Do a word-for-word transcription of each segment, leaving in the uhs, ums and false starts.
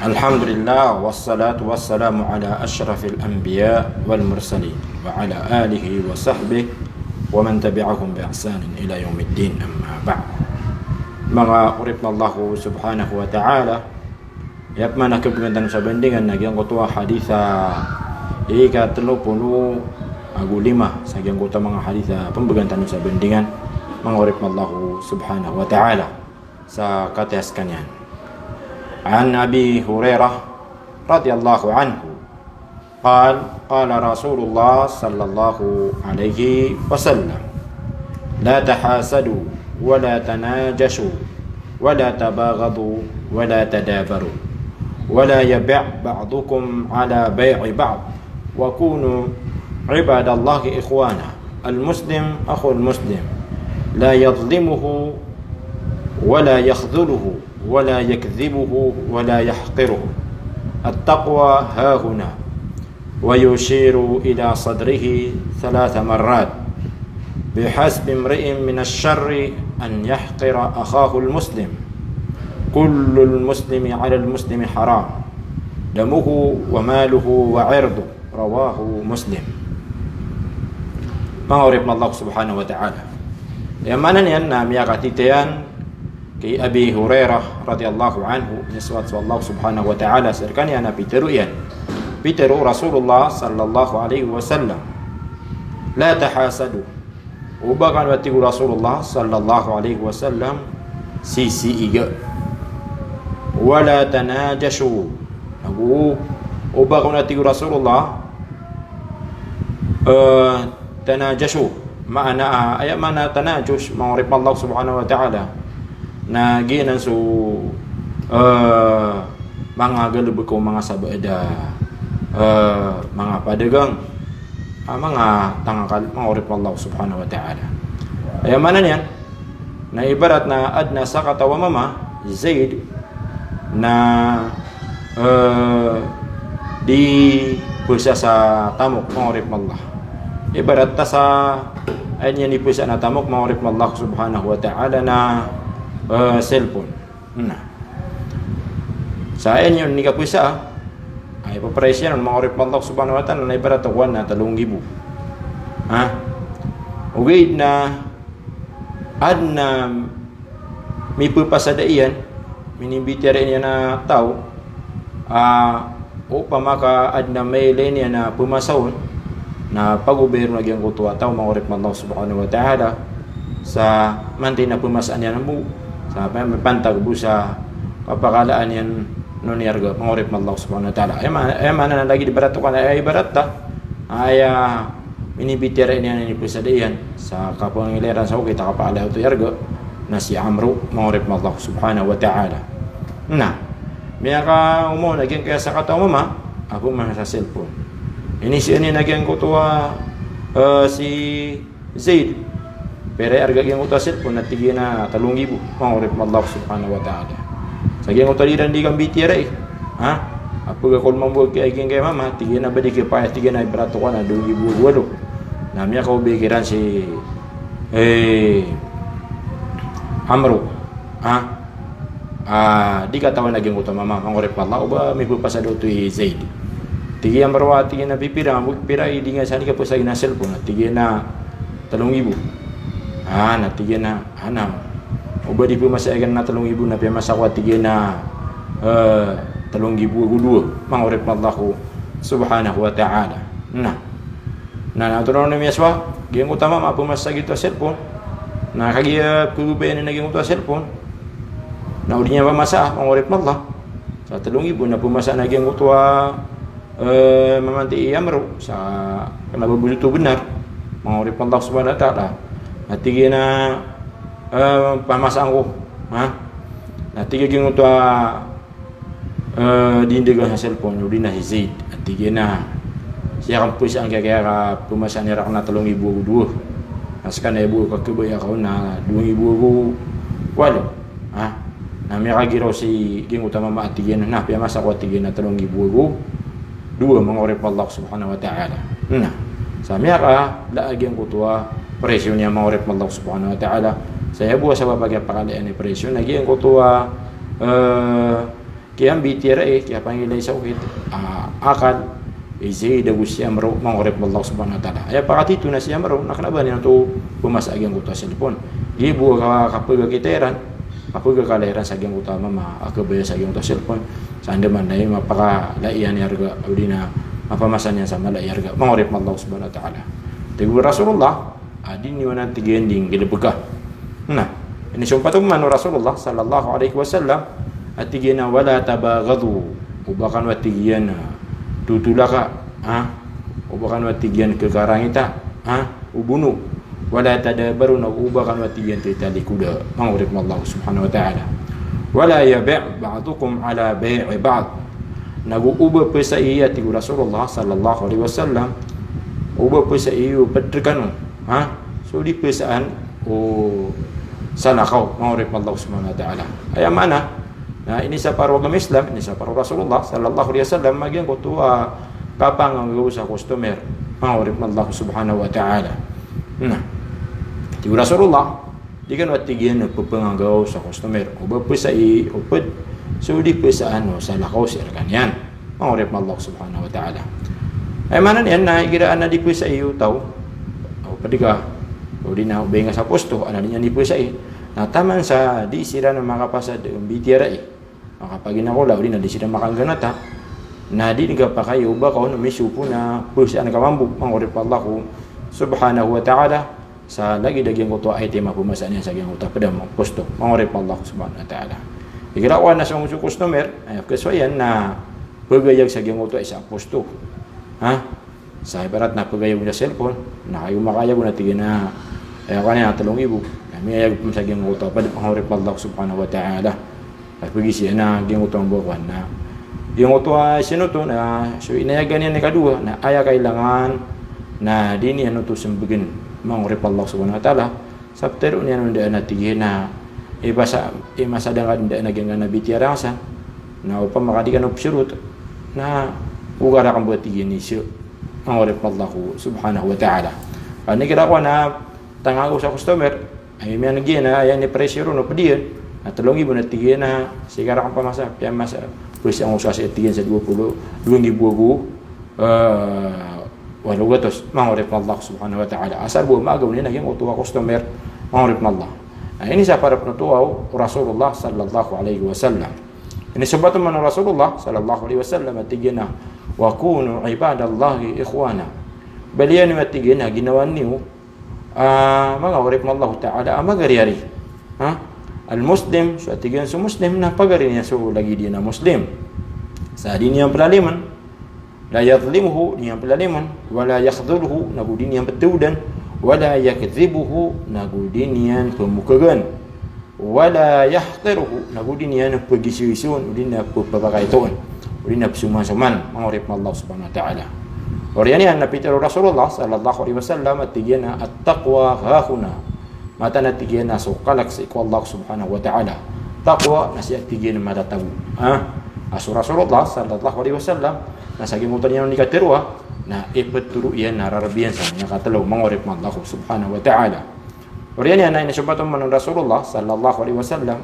Alhamdulillah, wassalatu wassalamu ala ashrafil anbiya wal mursalin, wa ala alihi wa sahbihi wa man tabi'ahum bi ihsanin ila yawmiddin, amma ba'd. Manga oripn o Allah subhanahu wa ta'ala, aya pman a khabgan tano sa bandingan na giyangkoto a hadith a ika tlo polo ago lima sa giyangkoto a manga hadith a pmbgan tano sa bandingan, manga oripn o Allah subhanahu wa ta'ala. Sa kataya skaniyan. An Abi Hurairah radhiyallahu anhu, qal, qala Rasulullah sallallahu alaihi wasallam, la tahasadu, wa la tanajashu, wa la tabaghadu, wa la tadabaru, wa la yabi' ba'dukum ala bay'i ba'd, wa kunu ibadallahi ikhwana. Al-muslim akhul muslim, la yadhlimuhu wa la yakhdhuluhu wa la yakdhibuhu wa la yahqiruhu. At-taqwa hahuna. Wa yushiru ila sadrihi thalatha marrat. Bihasbi imri'in minash sharri an yahqira akhahul muslim. Kullul muslimi alal muslimi haram. Damuhu wa maluhu wa irduhu. Rawahu Muslim. Manga oripn o Allah subhanahu wa ta'ala. Aya maana niyan na miyakatitayan ki Abi Hurairah radhiyallahu anhu, miyasowat so Allah subhanahu wa ta'ala sa rkaniyan na pitharo iyan. Pitharo o Rasulullah sallallahu alaihi wasallam, la tahasadu. Oba kano, a tig o Rasulullah sallallahu alaihi wasallam, sisiiga. Wa la tanajashu. Ago oba kano, a tig o Rasulullah, eh, tanajashu. Maana, aya maana tanajush, manga oripn o Allah subhanahu wa ta'ala, na giyanan so, eh, manga galbk o manga sabaad a, eh, manga padagang, ah, manga tangakal, manga oripn o Allah subhanahu wa ta'ala. Aya maana niyan na ibarat na adn a sakataw a mama, Zaid, na, eh, di pesa sa tamok, manga oripn o Allah. Ibarat ta sa aya niyan di pesa na tamok, manga oripn o Allah subhanahu wa ta'ala, na, eh, cellphone. Na sa aya niyan di kapesa, aya paprice iyan on, manga oripn o Allah subhanahu wa ta'ala, na ibarat a kowan na tlo nggibo. Ha? Ogaid na adn a mipepasada iyan, minimbitiyarai niyan a taw, a opama ka adn a mailay niyan a pemasa on, na pagobay ron a giyangkoto a taw, manga oripn o Allah subhanahu wa ta'ala, sa manti na pemasa niyan bo, sa mipantag bo sa kapakalaan iyan on i arga, manga oripn o Allah subhanahu wa ta'ala. Aya ma-, aya maana na lagid ibarat oto, ka na aya ibarat ta, aya minimbitiyarai niyan a inipesada iyan sa kapangilay iran sa okit a kapakala oto i arga, na si Amru, manga oripn o Allah subhanahu wa ta'ala. Na miyakaoma on a giyangkaya sakataw a mama a pemasa sa cellphone. Inizaan iyan a giyangkoto a, eh, si Zaid, pira i arga giyangkoto a cellphone? Na tig iyan a tlo nggibo, manga oripn o Allah subhanahu wa ta'ala. Sa giyangkoto a di iran di kambitiyarai, ha? A pegakol mambo a giyangkaya mama, tig iyan a ba di kepaya, tig iyan a ibarat oto ka na dowa nggibo ago walo. Na miyakaobay kiran si, eh, Amru, ha? Ah, di katawan a giyangkoto a mama, manga oripn o Allah, o ba mipepasada oto i Zaid. Tig iyan, Amru, a tig iyan a pipira, pira i di nga sa di kapesa gina cellphone? Na tig iyan a tlo nggibo. Ah, na tig iyan a, ah, na, o ba di pemasa iyan a tlo nggibo, na piyamasa ko, a tig iyan a, eh, tlo nggibo ago dowa, manga oripn o Allah subhanahu wa ta'ala. Na Na, na antonaa i miyasowa, giyangkoto a mama a pemasa sa giyoto a cellphone. Na kagiya pegobay iyan a giyangkoto a cellphone, na o di niyan pemasa, manga oripn o Allah. Sa tlo nggibo na pemasa na giyangkoto a, eh, mama anti i Amru, sa kena ba bo oto benar, manga oripn o Allah subhanahu wa ta'ala. Na tig iyan a, eh, pemasa angko, ha? Na tig iyan a giyangkoto a Eh, di ndagan sa cellphone, o di na si Zaid. A tig iyan a, sii ko pesa angkaya ka pemasa iyan rkano a tlo nggibo ago dowa. Na sekaniyan bo a kakhabaya ka on na dowa nggibo ago walo. Ha? Na miyakagiraw si giyangkoto a mama a tig iyan a, na piyamasa ko, a tig iyan a tlo nggibo ago dowa, manga oripn o Allah subhanahu wa ta'ala. Na sa miyakala a giyangkoto a presyo niyan, manga oripn o Allah subhanahu wa ta'ala. Sa aya bo a sabap a kiyapakala iyan i presyo na giyangkoto a, eh, Kiyambitiyarai, kiyapangilay sa okit a akal, izay da go si amro, manga oripn o Allah subhanahu wa ta'ala. Aya pakatito na si amro na kna ba niyan oto pmasa a giyangkoto a cellphone. Giya bo a kapagakita iran, kapagakala iran sa giyangkoto a mama a kabaya sa giyangkoto a cellphone. Sa andamanaya i mapakalai iyan i arga, odi na mapamasa niyan sa mala i arga, manga oripn o Allah subhanahu wa ta'ala. Tig o Rasulullah, a di niyo anan, tig iyan, di nggalbka. Na inisompat oman o Rasulullah sallallahu alaihi wasallam a tig iyan a, "Wala tabaghadu." O ba kano, a tig iyan, a totolaka, ha? O ba kano, a tig iyan, kkarangita, ha? O bono. "Wala tadabaru," na o ba kano, a tig iyan, tatalikoda, manga oripn o Allah subhanahu wa ta'ala. "Wala yabi' ba'dukum ala bay'i ba'd." Na go o ba pzai, a tig o Rasulullah sallallahu alaihi wasallam, o ba pzai o pd rkano, ha? So di pzaan o salakaw, manga oripn o Allah subhanahu wa ta'ala. Aya maana na inisapar o agama Islam, inisapar o Rasulullah sallallahu alaihi wasallam a giyangkoto a kapanganggaw sa customer, manga oripn o Allah subhanahu wa ta'ala. Na tig o Rasulullah, di kano, a tig iyan, pphanganggaw sa customer o ba pzai o pd so di pzaan o salakaw sii rkaniyan, manga oripn o Allah subhanahu wa ta'ala. Aya maana niyan na igira anan di pzai o taw, o pd ka, odi na o baing ka sa posto, anan di niyan di pzai, na taman sa di siran makapasad mbitiyarai, makapaginakola, odi na di siran makangganata, na di ngka pakay o ba ka on misopo na pzaan ka mambo, manga oripn o Allah subhanahu wa ta'ala, sa lagid a giyangkoto a item a pmasa niyan sa giyangkoto a pd a posto, manga oripn o Allah subhanahu wa ta'ala. Igira ko anan so customer, aya pkhasowa iyan na pagayag sa giyangkoto a isa a posto. Ha? Sa ibarat na pagayag on sa cellphone, na kayo makayag on, a tig iyan a, aya kaniyan a tlo nggibo. Na miyayag pn sa giyangkoto a pd, manga oripn o Allah subhanahu wa ta'ala. Pagisi anan giyangkoto a mbawakan na giyangkoto a isinoto na so inayagan iyan i kadowa na aya kailangan na di niyan oto smbgn, manga oripn o Allah subhanahu wa ta'ala. Sa ptharoon iyan on daan, a tig iyan a, i masa, i masa da ngka daan a giyangkanan a bitiyara ngka san, na opama ka di kano pzorot, na oga rakn bo, a tig iyan, i isa, manga oripn o Allah subhanahu wa ta'ala. Anigira ko anan tanganggaw sa customer, aya miyan giya na aya ini presyo ron o pd iyan na tlo nggibo, na tig iyan a sii ka rakn pamasa, piyamasa, pwes angkoto a sii, tig iyan, sa dowa polo dowa nggibo ago, eh, walo gatos, manga oripn o Allah subhanahu wa ta'ala. Asar bo a magaw niyan a giyangkoto a customer, manga oripn o Allah. Na inisapar pn oto o Rasulullah sallallahu alaihi wasallam. Inisompat oman o Rasulullah sallallahu alaihi wasallam a tig iyan a, "Wa kunu ibadallahi ikhwana." Baliya niyo, a tig iyan, a ginawa niyo a manga oripn o Allah ta'ala a magariyari. Ha? Al-Muslim, so, a tig iyan, so Muslim na pagari niyan so lagid iyan a Muslim. Sa di niyan plalimn, la yadhlimuhu, di niyan plalimn, wala yakhdhuluhu, nago di niyan pthaodan, wala yakdhibuhu, nago di niyan pmokhagan, wala yahqiruhu, nago di niyan pgisoisoon, odi na pphapakaitoon, odi na psomansoman, manga oripn o Allah subhanahu wa ta'ala. Oriyan iyan na pitharo o Rasulullah sallallahu alaihi wasallam a tig iyan a, "At-taqwa hahuna." Mataan a tig iyan a so kalk sii ko Allah subhanahu wa ta'ala. Taqwa na sii, a tig iyan, matatago. Ha? A so Rasulullah sallallahu alaihi wasallam na sa giyangkoto niyan on i katharoa na iptharo iyan a rarb iyan sa miyakatlo, manga oripn o Allah subhanahu wa ta'ala. Oriyan iyan na inisompat oman o Rasulullah sallallahu alaihi wasallam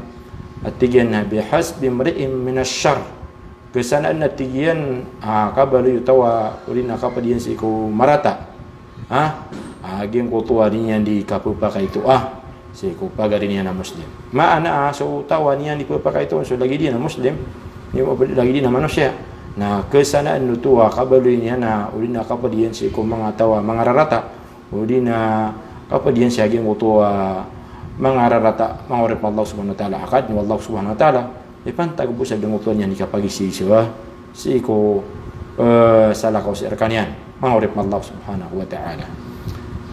a tig iyan a, "Bihasbi imri'in minash sharr." Khasanaan, a tig iyan, a kabaloy o taw a, odi na kapd iyan sii ko marata, ha? A giyangkoto a di niyan di kapphakaitoa sii ko pagari niyan a Muslim. Maana a so taw a niyan di pphakaitoon so lagid iyan a Muslim, di, lagid iyan a manosiya, na khasanaan oto a kabaloy niyan a, odi na kapd iyan sii ko manga taw a manga rarata, odi na kapd iyan sii a giyangkoto a manga rarata, manga oripn o Allah subhanahu wa ta'ala. A kaadn o Allah subhanahu wa ta'ala, ipantag bo sa giyangkoto a niyan di kapagisoisoa sii ko, eh, salakaw sii rkaniyan, manga oripn o Allah subhanahu wa ta'ala.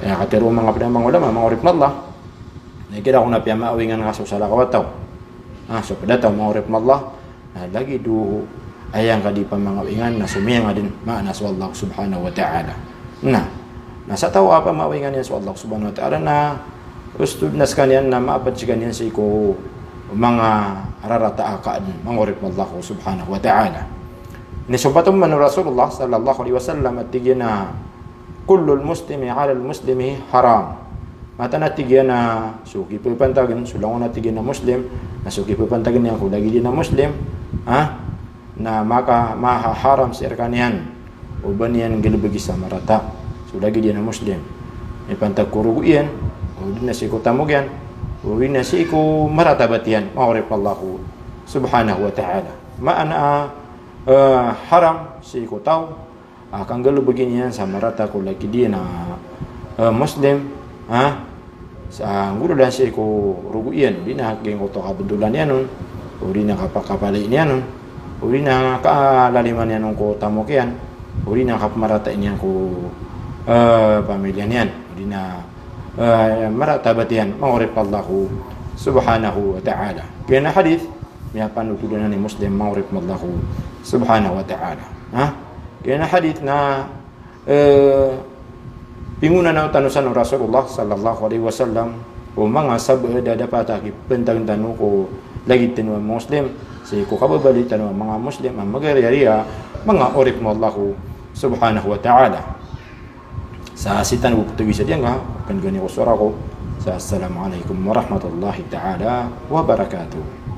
Aya katharo o manga pd a manga ulama, manga oripn o Allah, na igira ko na piyamaawingan ka so salakaw a taw, a so pd a taw, manga oripn o Allah, na lagid o aya ngka di pamangawingan na so miyangadn, maana, so Allah subhanahu wa ta'ala. Na, na sa taw a pamangawingan iyan so Allah subhanahu wa ta'ala na osto dn a skaniyan na maapd skaniyan sii ko manga rarata a kaadn, manga oripn o Allah subhanahu wa ta'ala. Inisompat oman o Rasulullah sallallahu alaihi wasallam a tig iyan a, "Kullul muslimi alal muslimi haram." Mataan a tig iyan a so kipphantagn, so langon, a tig iyan, a Muslim na so kipphantagn iyan ko lagid iyan a Muslim, ha? na maka mahaharam sii rkaniyan o ba niyan galbgi sa marata so lagid iyan a Muslim. Ipantag ko rogo iyan, odi na sii ko tamok iyan, odi na sii ko maratabat iyan, manga oripn o Allah subhanahu wa ta'ala. Maana a, eh, haram sii ko taw a kanggalbgi niyan sa marata ko lagid iyan a, eh, Muslim, ha? Sa nggolalan sii ko rogo iyan, odi na giyangkoto a kabdolan iyan on, odi na kapakapalai niyan on, odi na kaalaliman iyan on ko tamok iyan, odi na kapmaratai niyan ko, eh, pamilya niyan, odi na, eh, maratabat iyan, manga oripn o Allah subhanahu wa ta'ala. Giyanan a hadith, miyapanothol anan i Muslim, manga oripn o Allah subhanahu wa ta'ala. Ha? Giyanan a hadith na, eh, pingonanaw tano san o Rasulullah sallallahu alaihi wasallam o manga sabaad a dapat a kipantagn tano ko lagid tano a Muslim, sii ko kababaloy tano a manga Muslim a magariyariya, manga oripn o Allah subhanahu wa ta'ala. Sa sii tano bo pthawi sa diyangka, pangni ko sowara ko. Sa assalamu alaikum warahmatullahi ta'ala wabarakatuh.